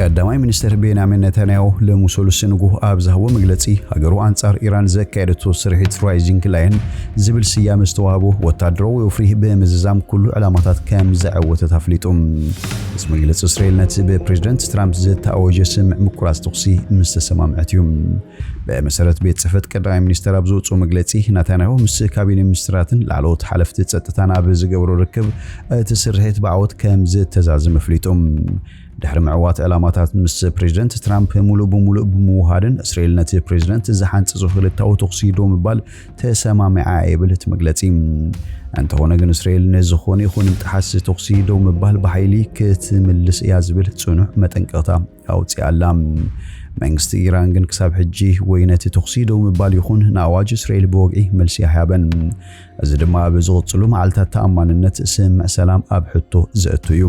ቀዳማይ ሚኒስትር ቤንያሚን ነታንያሁ ሎሚ ሰሉስ ንጉህ ኣብ ዝሃቦ መግለጺ፣ ሃገሩ ኣንጻር ኢራን ዘካየደቶ ስርሒት ራይዚንግ ላየን ዝብል ስያመ ዝተዋህቦ ወታደራዊ ወፍሪ ብምዝዛም ኩሉ ዕላማታት ከም ዘዐወተት ኣፍሊጡ። እዚ መግለጺ እስራኤል ነቲ ብፕሬዝደንት ትራምፕ ዝተኣወጀ ስምምዕ ምቁራጽ ተኹሲ ምስ ተሰማምዐት እዩ። ብመሰረት ቤት ጽሕፈት ቀዳማይ ሚኒስትር ኣብ ዝወጽኦ መግለጺ፣ ናታንያሁ ምስ ካቢነ ሚኒስትራትን ላዕለዎት ሓለፍቲ ጸጥታን ኣብ ዝገበሮ ርክብ እቲ ስርሒት ብዓወት ከም ዝተዛዘመ ኣፍሊጡ። ድሕሪ ምዕዋት ዕላማታት ምስ ፕሬዝደንት ትራምፕ ሙሉእ ብሙሉእ ብምውሃድን እስራኤል ነቲ ፕሬዝደንት ዝሓንጽጹ ክልታዊ ተኹሲ ደው ምባል ተሰማሚዓ ይብል እቲ መግለጺ። እንተኾነ ግን እስራኤል ንዝኾነ ይኹን ምጥሓስ ተኹሲ ደው ምባል ብሓይሊ ክትምልስ እያ ዝብል ጽኑዕ መጠንቀቕታ ኣውጺኣ ኣላ። መንግስቲ ኢራን ግን ክሳብ ሕጂ ወይ ነቲ ተኹሲ ደው ምባል ይኹን ንኣዋጅ እስራኤል ብወግዒ መልሲ ኣይሃበን። እዚ ድማ ኣብ ዝቕጽሉ መዓልታት ተኣማንነት ስምምዕ ሰላም ኣብ ሕቶ ዘእቱ እዩ።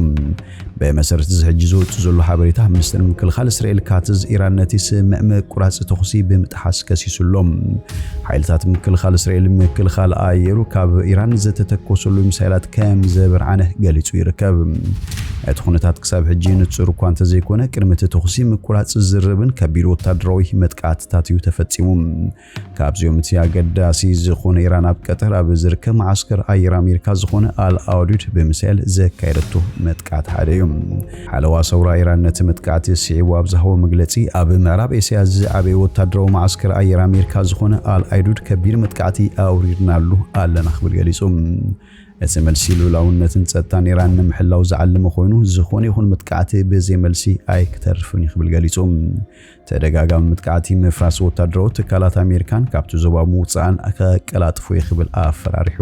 ብመሰረት እዚ ሕጂ ዝወጽእ ዘሎ ሓበሬታ፣ ሚኒስትር ምክልኻል እስራኤል ካትዝ ኢራን ነቲ ስምምዕ ምቁራጽ ተኹሲ ብምጥሓስ ከሲሱ ኣሎ። ሓይልታት ምክልኻል እስራኤል ምክልኻል ኣየሩ ካብ ኢራን ዝተተኮሰሉ ሚሳይላት ከም ዘብርዓነ ገሊጹ ይርከብ። እቲ ኩነታት ክሳብ ሕጂ ንጹር እኳ እንተዘይኮነ፣ ቅድሚ እቲ ተኹሲ ምቁራጽ ዝርርብን ከቢድ ወታደራዊ መጥቃዕትታት እዩ ተፈጺሙ። ካብዚኦም እቲ ኣገዳሲ ዝኾነ፣ ኢራን ኣብ ቀጠር ኣብ ዝርከብ መዓስከር ኣየር ኣሜሪካ ዝኾነ ኣል ኣውዱድ ብሚሳይል ዘካየደቶ መጥቃዕቲ ሓደ እዩ። ሓለዋ ሰውራ ኢራን ነቲ መጥቃዕቲ ስዒቡ ኣብ ዝሃቦ መግለጺ፣ ኣብ ምዕራብ ኤስያ ዝዓበየ ወታደራዊ መዓስከር ኣየር ኣሜሪካ ዝኾነ ኣል ኣይዱድ ከቢድ መጥቃዕቲ ኣውሪድናሉ ኣለና ክብል ገሊጹ። እቲ መልሲ ልኡላውነትን ጸጥታን ኢራን ንምሕላው ዝዓለመ ኮይኑ፣ ዝኾነ ይኹን መጥቃዕቲ ብዘይ መልሲ ኣይክተርፍን እዩ ክብል ገሊጹ። ተደጋጋሚ መጥቃዕቲ፣ ምፍራስ ወታደራዊ ትካላት ኣሜሪካን ካብቲ ዞባ ምውጻእን ከቀላጥፎ እዩ ክብል ኣፈራሪሑ።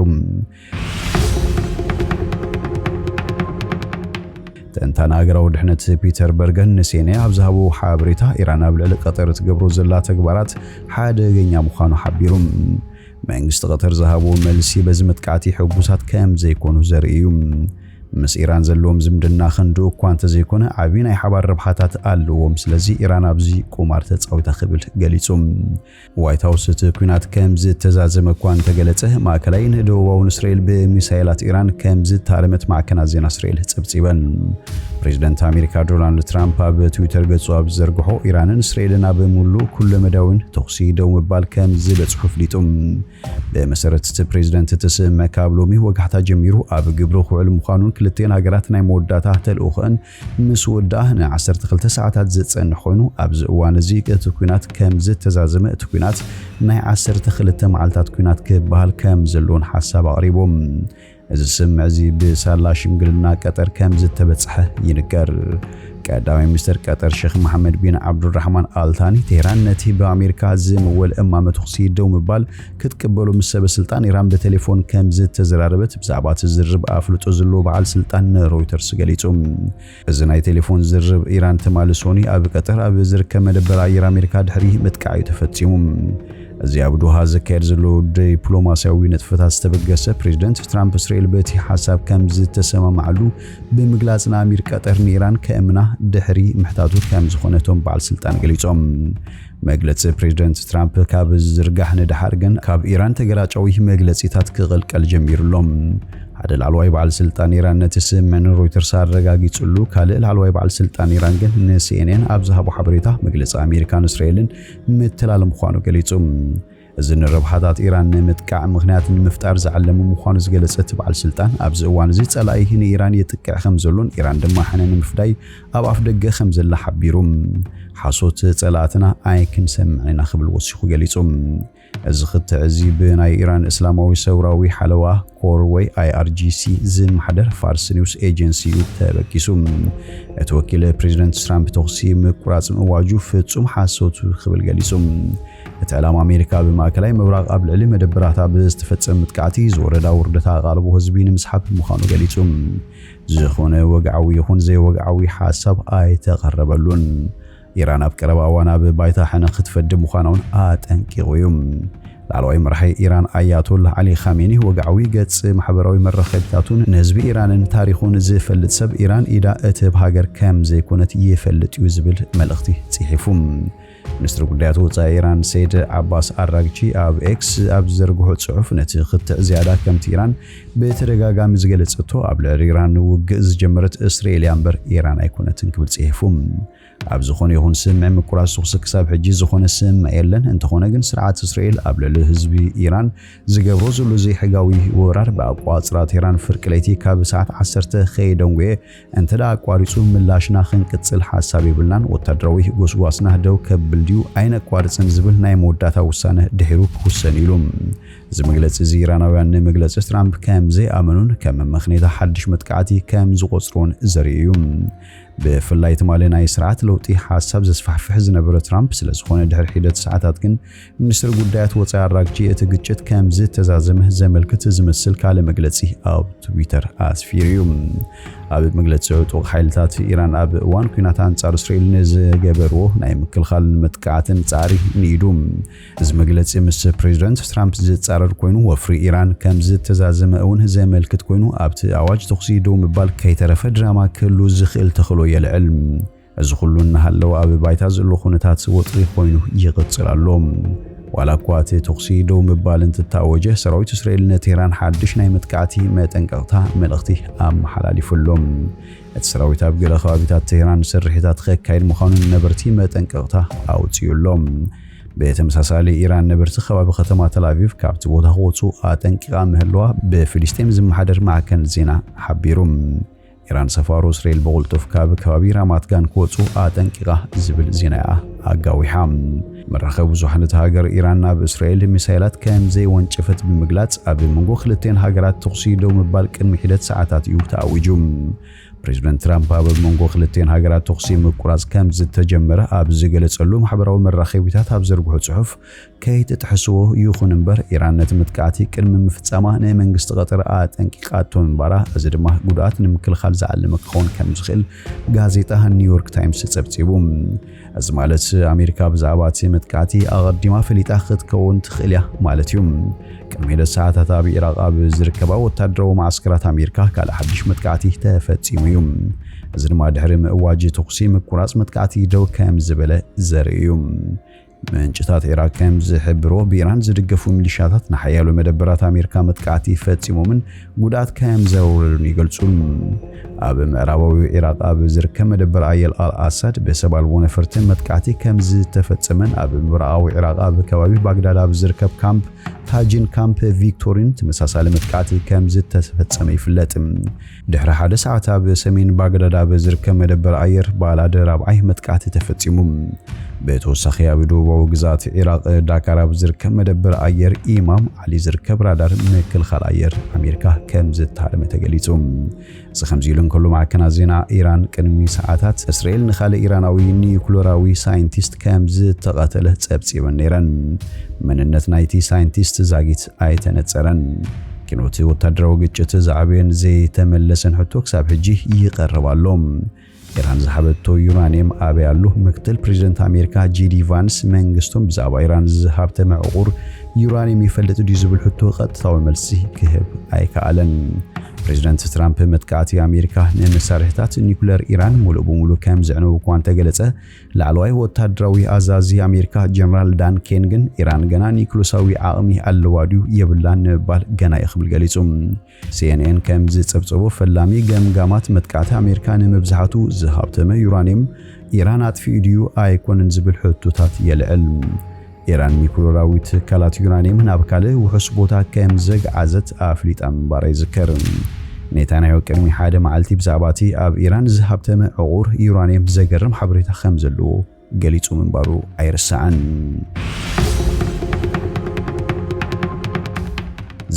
ተንታኒ ሃገራዊ ድሕነት ፒተር በርገን ንሴኔ ኣብ ዝሃቦ ሓበሬታ፣ ኢራን ኣብ ልዕሊ ቀጠር እትገብሮ ዘላ ተግባራት ሓደገኛ ምዃኑ ሓቢሩ። መንግስቲ ቀጠር ዝሃቦ መልሲ በዚ መጥቃዕቲ ሕጉሳት ከም ዘይኮኑ ዘርኢ እዩ። ምስ ኢራን ዘለዎም ዝምድና ክንድኡ እኳ እንተዘይኮነ፣ ዓቢ ናይ ሓባር ረብሓታት ኣለዎም። ስለዚ ኢራን ኣብዚ ቁማር ተጻዊታ ክብል ገሊጹ። ዋይት ሃውስ እቲ ኲናት ከም ዝተዛዘመ እኳ እንተገለጸ፣ ማእከላይን ደቡባውን እስራኤል ብሚሳይላት ኢራን ከም ዝታረመት ማዕከናት ዜና እስራኤል ጸብጺበን። ፕሬዝደንት ኣሜሪካ ዶናልድ ትራምፕ ኣብ ትዊተር ገጹ ኣብ ዝዘርግሖ፣ ኢራንን እስራኤልን ኣብ ምሉእ ኩለ መዳዊን ተኹሲ ደው ምባል ከም ዝበጽሑ ኣፍሊጡ። ብመሰረት እቲ ፕሬዝደንት፣ እቲ ስምምዕ ካብ ሎሚ ወጋሕታ ጀሚሩ ኣብ ግብሪ ክውዕል ምዃኑን ክልቲኤን ሃገራት ናይ መወዳእታ ተልእኾአን ምስ ወድኣ ን12 ሰዓታት ዝጸንሕ ኮይኑ፣ ኣብዚ እዋን እዚ እቲ ኲናት ከም ዝተዛዘመ፣ እቲ ኲናት ናይ ዓሰርተ ክልተ መዓልታት ኲናት ክበሃል ከም ዘለዎን ሓሳብ ኣቕሪቦም። እዚ ስምምዕ እዚ ብሳላ ሽምግልና ቀጠር ከም ዝተበጽሐ ይንገር። ቀዳማይ ሚኒስትር ቀጠር ሼኽ መሓመድ ቢን ዓብዱራሕማን ኣልታኒ፣ ቴህራን ነቲ ብኣሜሪካ ዝምወል እማመ ተኹሲ ደው ምባል ክትቅበሎ ምስ ሰበ ስልጣን ኢራን ብቴሌፎን ከም ዝተዘራረበት ብዛዕባ እቲ ዝርርብ ኣፍልጦ ዘለዎ በዓል ስልጣን ንሮይተርስ ገሊጹ። እዚ ናይ ቴሌፎን ዝርርብ ኢራን ትማሊ ሰኑይ ኣብ ቀጠር ኣብ ዝርከብ መደበር ኣየር ኣሜሪካ ድሕሪ ምጥቃዕ እዩ ተፈጺሙ። እዚ ኣብ ዶሃ ዝካየድ ዘሎ ዲፕሎማስያዊ ንጥፈታት ዝተበገሰ፣ ፕሬዝደንት ትራምፕ እስራኤል በቲ ሓሳብ ከም ዝተሰማማዓሉ ብምግላጽ፣ ንኣሚር ቀጠር ንኢራን ከእምና ድሕሪ ምሕታቱ ከም ዝኾነ እቶም በዓል ስልጣን ገሊጾም። መግለጺ ፕሬዝደንት ትራምፕ ካብ ዝዝርጋሕ ንደሓር ግን፣ ካብ ኢራን ተገላጫዊ መግለጺታት ክቕልቀል ጀሚሩ ኣሎ። ሓደ ላዕለዋይ በዓል ስልጣን ኢራን ነቲ ስምምዕ ንሮይተርስ ኣረጋጊጹሉ፣ ካልእ ላዕለዋይ በዓል ስልጣን ኢራን ግን ንሲኤንኤን ኣብ ዝሃቦ ሓበሬታ፣ መግለጺ ኣሜሪካን እስራኤልን ምትላል ምዃኑ ገሊጹ። እዚ ንረብሓታት ኢራን ንምጥቃዕ ምኽንያት ንምፍጣር ዝዓለመ ምዃኑ ዝገለጸ እቲ በዓል ስልጣን፣ ኣብዚ እዋን እዚ ጸላኢ ንኢራን የጥቅዕ ከም ዘሎን ኢራን ድማ ሕነ ንምፍዳይ ኣብ ኣፍ ደገ ከም ዘላ ሓቢሩ። ሓሶት ጸላእትና ኣይክንሰምዕን ኢና ክብል ወሲኹ ገሊጹ። እዚ ክትዕ እዚ ብናይ ኢራን እስላማዊ ሰውራዊ ሓለዋ ኮር ወይ ኣይኣርጂሲ ዝመሓደር ፋርስ ኒውስ ኤጀንሲ እዩ ተበጊሱ። እቲ ወኪል፣ ፕሬዝደንት ትራምፕ ተኹሲ ምቁራጽ ምእዋጁ ፍጹም ሓሶት ክብል ገሊጹ። እቲ ዕላማ ኣሜሪካ ኣብ ማእከላይ ምብራቕ ኣብ ልዕሊ መደበራታ ብዝተፈጸመ መጥቃዕቲ ዝወረዳ ውርደት ኣቓልቦ ህዝቢ ንምስሓብ ምዃኑ ገሊጹ። ዝኾነ ወግዓዊ ይኹን ዘይወግዓዊ ሓሳብ ኣይተቐረበሉን። ኢራን ኣብ ቀረባ እዋን ኣብ ባይታ ሕነ ክትፈዲ ምዃና እውን ኣጠንቂቑ እዩ። ላዕለዋይ መራሒ ኢራን ኣያቶላህ ዓሊ ኻሜኒ ወግዓዊ ገጽ ማሕበራዊ መራኸቢታቱን ንህዝቢ ኢራንን ታሪኹን ዝፈልጥ ሰብ፣ ኢራን ኢዳ እትህብ ሃገር ከም ዘይኮነት ይፈልጥ እዩ ዝብል መልእኽቲ ጽሒፉ። ሚኒስትሪ ጉዳያት ወጻኢ ኢራን ሰይድ ዓባስ ኣራግቺ ኣብ ኤክስ ኣብ ዝዘርግሖ ጽሑፍ፣ ነቲ ክትዕ ዝያዳ ከምቲ ኢራን ብተደጋጋሚ ዝገለጸቶ፣ ኣብ ልዕሊ ኢራን ውግእ ዝጀመረት እስራኤል እያ እምበር ኢራን ኣይኮነትን ክብል ጽሒፉ። ኣብ ዝኾነ ይኹን ስምምዕ ምቁራጽ ተኹሲ ክሳብ ሕጂ ዝኾነ ስምምዕ የለን። እንተኾነ ግን ስርዓት እስራኤል ኣብ ልዕሊ ህዝቢ ኢራን ዝገብሮ ዘሎ ዘይሕጋዊ ወራር ብኣቋጽራ ቴህራን ፍርቂ ለይቲ ካብ ሰዓት ዓሰርተ ከይደንጎየ እንተ ደኣ ኣቋሪጹ ምላሽና ክንቅጽል ሓሳብ የብልናን፣ ወታደራዊ ጎስጓስና ደው ከብል ድዩ ኣይነቋርጽን ዝብል ናይ መወዳእታ ውሳነ ድሒሩ ክውሰን ኢሉ። እዚ መግለጺ እዚ ኢራናውያን ንመግለጺ ትራምፕ ከም ዘይኣመኑን ከም መመኽነይታ ሓድሽ መጥቃዕቲ ከም ዝቖጽርዎን ዘርኢ እዩ። ብፍላይ ትማሊ ናይ ስርዓት ለውጢ ሓሳብ ዘስፋሕፍሕ ዝነበረ ትራምፕ ስለ ዝኾነ ድሕሪ ሒደት ሰዓታት ግን ሚኒስትሪ ጉዳያት ወጻኢ ኣራግቺ እቲ ግጭት ከም ዝተዛዘመ ዘመልክት ዝመስል ካልእ መግለጺ ኣብ ትዊተር ኣስፊሩ እዩ። ኣብ መግለጺ ዕጡቕ ሓይልታት ኢራን ኣብ እዋን ኲናት ኣንጻር እስራኤል ንዝገበርዎ ናይ ምክልኻልን መጥቃዕትን ጻዕሪ ንኢዱ። እዚ መግለጺ ምስ ፕሬዚደንት ትራምፕ ዝጻረር ኮይኑ ወፍሪ ኢራን ከም ዝተዛዘመ እውን ዘመልክት ኮይኑ ኣብቲ ኣዋጅ ተኹሲ ደው ምባል ከይተረፈ ድራማ ክህሉ ዝኽእል ተኽእሎ የልዕል። እዚ ኩሉ እናሃለወ ኣብ ባይታ ዘሎ ኩነታት ወጥሪ ኮይኑ ይቕጽል ኣሎ። ዋላ እኳ እቲ ተኹሲ ደው ምባል እንትታወጀ ሰራዊት እስራኤል ንቴህራን ሓድሽ ናይ መጥቃዕቲ መጠንቀቕታ መልእኽቲ ኣመሓላሊፉ ኣሎ። እቲ ሰራዊት ኣብ ገለ ከባቢታት ቴህራን ስርሒታት ከካይድ ምዃኑን ነበርቲ መጠንቀቕታ ኣውጺኡ ኣሎ። ብተመሳሳሊ ኢራን ነበርቲ ከባቢ ከተማ ተልኣቪቭ ካብቲ ቦታ ክወጹ ኣጠንቂቓ ምህልዋ ብፍልስጤም ዝመሓደር ማዕከን ዜና ሓቢሩ። ኢራን ሰፋሮ እስራኤል ብቕልጡፍ ካብ ከባቢ ራማት ጋን ክወጹ ኣጠንቂቓ ዝብል ዜና እያ ኣጋዊሓ። መራኸቢ ብዙሓን እታ ሃገር ኢራን ናብ እስራኤል ሚሳይላት ከም ዘይወንጨፈት ብምግላጽ ኣብ መንጎ ክልቴን ሃገራት ተኹሲ ደው ምባል ቅድሚ ሒደት ሰዓታት እዩ ተኣዊጁ። ፕሬዚደንት ትራምፕ ኣብ መንጎ ክልቴን ሃገራት ተኹሲ ምቁራጽ ከም ዝተጀመረ ኣብ ዝገለጸሉ ማሕበራዊ መራኸቢታት ኣብ ዘርግሖ ጽሑፍ ከይትጥሕስዎ ይኹን እምበር ኢራን ነቲ መጥቃዕቲ ቅድሚ ምፍጻማ ንመንግስቲ ቀጠር ኣጠንቂቓቶ ምንባራ፣ እዚ ድማ ጉድኣት ንምክልኻል ዝዓለመ ክኸውን ከም ዝኽእል ጋዜጣ ኒውዮርክ ታይምስ ጸብጺቡ። እዚ ማለት ኣሜሪካ ብዛዕባ እቲ መጥቃዕቲ ኣቐዲማ ፈሊጣ ክትከውን ትኽእል እያ ማለት እዩ። ቅድሚ ሒደት ሰዓታት ኣብ ኢራቕ ኣብ ዝርከባ ወታደራዊ መዓስከራት ኣሜሪካ ካልእ ሓድሽ መጥቃዕቲ ተፈጺሙ እዩ። እዚ ድማ ድሕሪ ምእዋጅ ተኹሲ ምቁራጽ መጥቃዕቲ ደው ከም ዝበለ ዘርኢ እዩ። ምንጭታት ኢራቕ ከም ዝሕብሮ ብኢራን ዝድገፉ ሚሊሻታት ንሓያሎ መደበራት ኣሜሪካ መጥቃዕቲ ፈጺሞምን ጉድኣት ከም ዘውረዱን ይገልጹ። ኣብ ምዕራባዊ ኢራቕ ኣብ ዝርከብ መደበር ኣየር ኣል ኣሳድ ብሰብ ኣልቦ ነፈርቲ መጥቃዕቲ ከም ዝተፈጸመን ኣብ ምብራቓዊ ኢራቕ ኣብ ከባቢ ባግዳድ ኣብ ዝርከብ ካምፕ ታጂን ካምፕ ቪክቶሪን ተመሳሳሊ መጥቃዕቲ ከም ዝተፈጸመ ይፍለጥ። ድሕሪ ሓደ ሰዓት ኣብ ሰሜን ባግዳድ ኣብ ዝርከብ መደበር ኣየር ባላድ ራብዓይ መጥቃዕቲ ተፈጺሙ። ብተወሳኺ ኣብ ደቡባዊ ግዛት ኢራቕ ዳካር ኣብ ዝርከብ መደበር ኣየር ኢማም ዓሊ ዝርከብ ራዳር ምክልኻል ኣየር ኣሜሪካ ከም ዝተሃደመ ተገሊጹ። እዚ ከምዚ ኢሉ እንከሎ ማዕከናት ዜና ኢራን ቅድሚ ሰዓታት እስራኤል ንኻልእ ኢራናዊ ኒዩክለራዊ ሳይንቲስት ከም ዝተቐተለ ጸብጺበን ነይረን። መንነት ናይቲ ሳይንቲስት ዛጊት ኣይተነጸረን። ኪኖቲ ወታደራዊ ግጭት ዝዓበየን ዘይተመለሰን ሕቶ ክሳብ ሕጂ ይቐርብ ኣሎ። ኢራን ዝሃበቶ ዩራኒየም ኣበይ ኣሎ? ምክትል ፕሬዚደንት ኣሜሪካ ጂ ዲ ቫንስ መንግስቶም ብዛዕባ ኢራን ዝሃብተመ ዕቑር ዩራኒየም ይፈልጥ ድዩ ዝብል ሕቶ ቀጥታዊ መልሲ ክህብ ኣይከኣለን። ፕሬዚደንት ትራምፕ መጥቃዕቲ ኣሜሪካ ንመሳርሕታት ኒኩለር ኢራን ሙሉእ ብሙሉእ ከም ዘዕነው እኳ እንተገለጸ፣ ላዕለዋይ ወታደራዊ ኣዛዚ ኣሜሪካ ጀነራል ዳን ኬን ግን ኢራን ገና ኒኩለሳዊ ዓቕሚ ኣለዋ ድዩ የብላን ንምባል ገና እዩ ክብል ገሊጹ። ሲ ኤን ኤን ከም ዝጸብጸቦ ፈላሚ ገምጋማት መጥቃዕቲ ኣሜሪካ ንመብዛሕቱ ዝሃብተመ ዩራኒየም ኢራን ኣጥፊኡ ድዩ ኣይኮነን ዝብል ሕቶታት የልዕል። ኢራን ኒኩለራዊ ትካላት ዩራኒየም ናብ ካልእ ውሑስ ቦታ ከም ዘግዓዘት ኣፍሊጣ ምንባራ ይዝከር። ኔታንያሁ ቅድሚ ሓደ መዓልቲ ብዛዕባ እቲ ኣብ ኢራን ዝሃብተመ ዕቑር ዩራኒየም ዘገርም ሓበሬታ ከም ዘለዎ ገሊጹ ምንባሩ ኣይርሳዕን።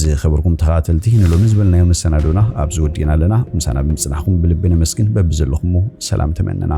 ዝኸበርኩም ተኸታተልቲ ንሎሚ ዝበልናዮ መሰናዶና ኣብዚ ወዲእና ኣለና። ምሳና ብምጽናሕኩም ብልቢ ነመስግን። በብዘለኹሞ ሰላም ተመነና።